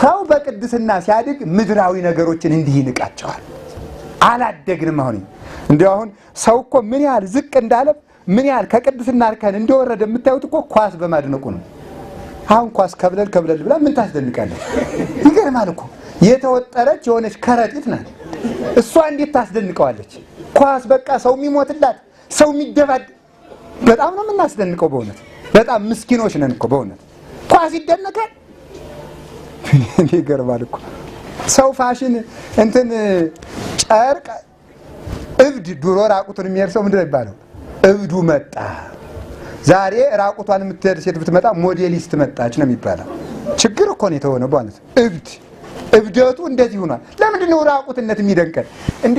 ሰው በቅድስና ሲያድግ ምድራዊ ነገሮችን እንዲህ ይንቃቸዋል። አላደግንም። አሁን እንዲያው አሁን ሰው እኮ ምን ያህል ዝቅ እንዳለ ምን ያህል ከቅድስና እርከን እንደወረደ የምታዩት እኮ ኳስ በማድነቁ ነው። አሁን ኳስ ከብለል ከብለል ብላ ምን ታስደንቃለች? ይገርማል እኮ የተወጠረች የሆነች ከረጢት ናት። እሷ እንዴት ታስደንቀዋለች? ኳስ በቃ ሰው የሚሞትላት ሰው የሚደባድ በጣም ነው የምናስደንቀው። በእውነት በጣም ምስኪኖች ነን እኮ በእውነት ኳስ ይደነቃል። ይገርማል እኮ ሰው ፋሽን እንትን ጨርቅ እብድ ድሮ ራቁቱን የሚሄድ ሰው ምንድን ነው የሚባለው? እብዱ መጣ። ዛሬ ራቁቷን የምትሄድ ሴት ብትመጣ ሞዴሊስት መጣች ነው የሚባለው። ችግር እኮ ነው የተሆነው በእውነት እብድ እብደቱ እንደዚህ ሆኗል። ለምንድን ነው ራቁትነት የሚደንቀን እንዴ?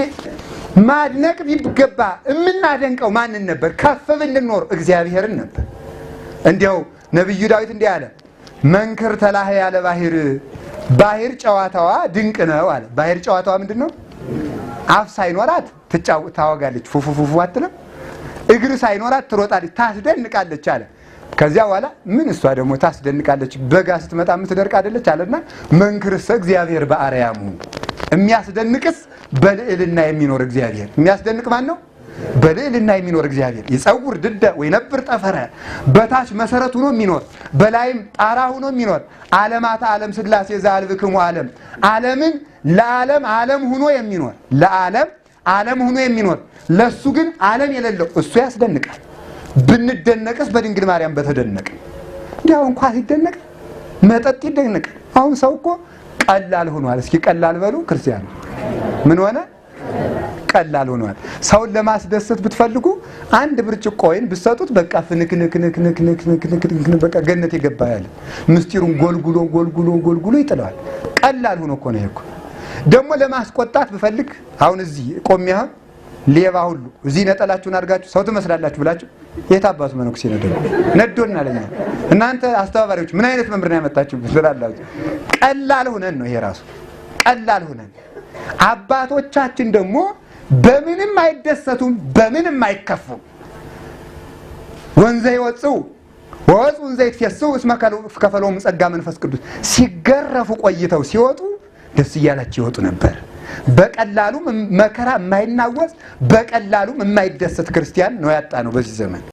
ማድነቅ ቢገባ የምናደንቀው ማንን ነበር? ከፍ ብንኖር እግዚአብሔርን ነበር። እንዲያው ነቢዩ ዳዊት እንዲህ አለ፣ መንክር ተላህ ያለ ባህር ባህር ጨዋታዋ ድንቅ ነው አለ። ባህር ጨዋታዋ ምንድን ነው? አፍ ሳይኖራት ታወጋለች፣ ፉፉፉፉ አትልም። እግር ሳይኖራት ትሮጣለች፣ ታስደንቃለች አለ። ከዚያ በኋላ ምን እሷ ደግሞ ታስደንቃለች፣ በጋ ስትመጣ የምትደርቅ አይደለች አለና መንክርሰ እግዚአብሔር በአርያሙ የሚያስደንቅስ በልዕልና የሚኖር እግዚአብሔር። የሚያስደንቅ ማን ነው? በልዕልና የሚኖር እግዚአብሔር። ይጸውር ድደ ወይነብር ጠፈረ፣ በታች መሰረት ሆኖ የሚኖር በላይም ጣራ ሆኖ የሚኖር ዓለማተ ዓለም ሥላሴ ዘአልብክሙ ዓለም፣ ዓለምን ለዓለም ዓለም ሆኖ የሚኖር ለዓለም ዓለም ሆኖ የሚኖር ለሱ ግን ዓለም የሌለው እሱ ያስደንቃል። ብንደነቅስ በድንግል ማርያም በተደነቀ። እንዲያው እንኳን ይደነቅ መጠጥ ይደነቅ። አሁን ሰው እኮ ቀላል ሆኗል። እስኪ ቀላል በሉ ክርስቲያን ምን ሆነ? ቀላል ሆኗል። ሰውን ለማስደሰት ብትፈልጉ አንድ ብርጭቆ ወይን ብትሰጡት በቃ ፍንክንክንክንክንክንክንክ በቃ ገነት የገባ ያለ ምስጢሩን ጎልጉሎ ጎልጉሎ ጎልጉሎ ይጥለዋል። ቀላል ሆኖ እኮ ነው ይሄ እኮ። ደግሞ ለማስቆጣት ብፈልግ አሁን እዚህ ቆሜ አሁን ሌባ ሁሉ እዚህ ነጠላችሁን አድርጋችሁ ሰው ትመስላላችሁ ብላችሁ የት አባቱ መነኩሴ ነው ደግሞ ነዶና ለኛ እናንተ አስተባባሪዎች ምን አይነት መምህር ነው ያመጣችሁ ትላላችሁ። ቀላል ሆነን ነው ይሄ ራሱ ቀላል ሆነን። አባቶቻችን ደግሞ በምንም አይደሰቱም፣ በምንም አይከፉም። ወንዘ ይወጽኡ ወወጽኡ እንዘ ይትፌስሑ እስመ ከፈሎሙ ጸጋ መንፈስ ቅዱስ። ሲገረፉ ቆይተው ሲወጡ ደስ እያላቸው ይወጡ ነበር። በቀላሉም መከራ የማይናወጽ በቀላሉም የማይደሰት ክርስቲያን ነው ያጣ ነው በዚህ ዘመን።